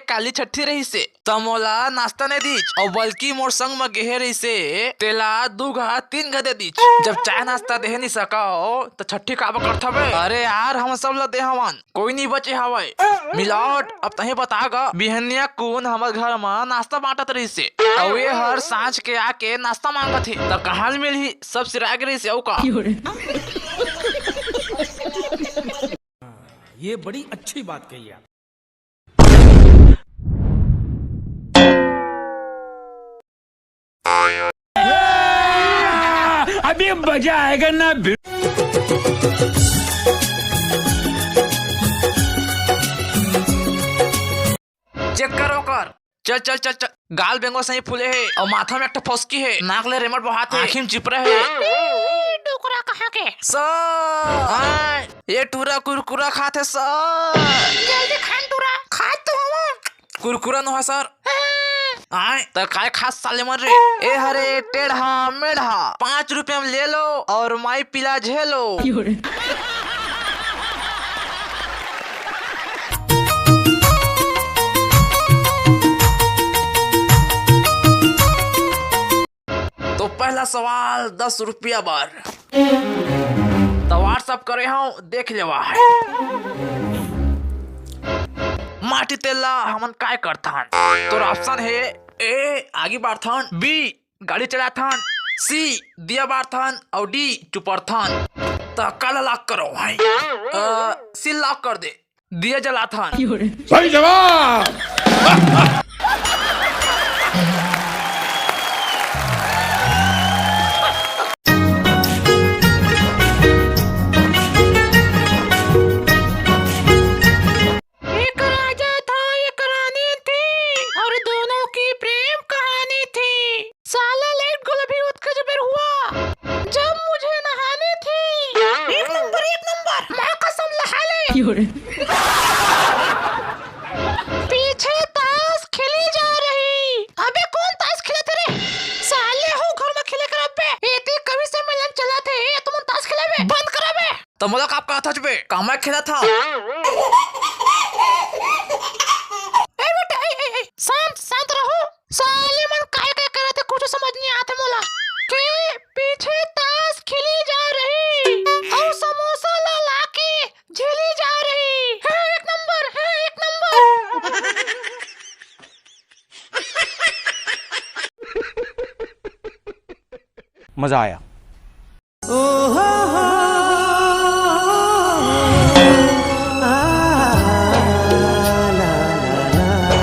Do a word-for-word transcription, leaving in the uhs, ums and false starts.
काली छट्ठी रहिसे, त मोला नाश्ता नइ दीच, अउ बल्कि मोर संग म गेहे रहिसे, तेला दू घा, तीन घा दे दीच। जब चाय नाश्ता देहे नइ सकव, त छट्ठी काबर करथव बे? अरे यार, हम सब ल दे हवन, कोई नइ बचे हवय। मिलावट, अब तहीं बता गा, बिहनिया कुन हमर घर म नाश्ता बांटत रहिसे, अउ ये हर सांझ के आके नाश्ता मांगत हे, त कहां ले मिलही? सब सिराय गे रहिसे, अउ का? ये बड़ी अच्छी बात कही आप। अभी मजा आएगा ना। चेक कर ओकर। चल, चल, चल, चल। गाल बेंगवा सही फूले हे, अउ माथा में एक ठो फौसकी हे, नाक ले रेमट बहात हे, आँखी में चिपरा हे। ए, डोकरा कहाँ के? सर, आय, ये टूरा कुरकुरा खात हे सर। जल्दी खान टूरा, खात तो हवं। कुरकुरा नोहय सर। हाँ। आय, त काय खास साले मन रे? ए हरे टेढ़ा मेढ़ा, पाँच रुपया में ले लो अउ माई पिला झेलो। तो पहला सवाल दस रुपया बर। त WhatsApp करे हंव, देख लेवा। माटी तेल ला हमन काय करथन? तोर option हे, A, आगी बारथन, B, गाड़ी चलाथन, C, दिया बारथन, अउ D, चुपरथन। त काला lock करो भाई? अ, C lock कर दे। दिया जलाथन। सही जवाब। एक राजा था, एक रानी थी, और दोनों की प्रेम कहानी थी। साला लेट गोल अभी उठ के जो बेर हुआ, जब मुझे नहानी थी। एक नंबर, एक नंबर, माँ कसम, नहा ले। पीछे ताश खेली जा रही। अबे कौन ताश खेलत हे रे? साले हो घर में खेले कर बे। एती कभी से मिलन चला थे, ये तुमन ताश खेला बे? बंद करा बे। त मोला का कहत हच बे? का मैं खेलत हंव? ए बेटा, ए, ए, ए, शांत, शांत रहो। साले मन काय काय करत हे, कुछ समझ नहीं आत हे मोला। के पीछे ताश खेली जा रही, अउ समोसा ला लाके झेली जा रही। है एक नंबर, है एक नंबर। मजा आया।